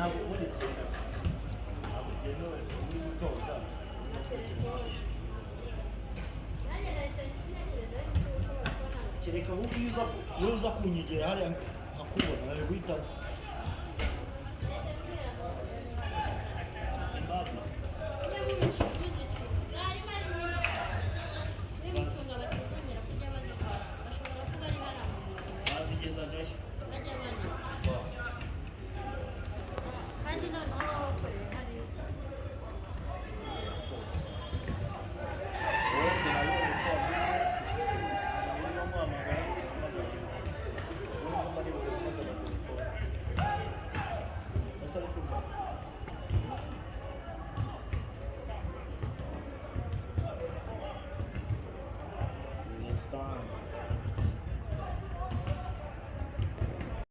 Ntabwo ubundi byemewe, ntabwo byemewe uri gutoza. Na telefone. Nanjye nahise ntekereza yuko ushobora kuba nta Kereka ahubwo iyo uza kunyegera hariya nkakubona, nari guhita nza. Nahise mbwira ngo Aimable. Ujye muzicunga, harimo ari nyinshi cyane. Ujye mucunga batazongera kujya bazitwara, bashobora kuba ari hariya mu mwobo. Bazigezagayo.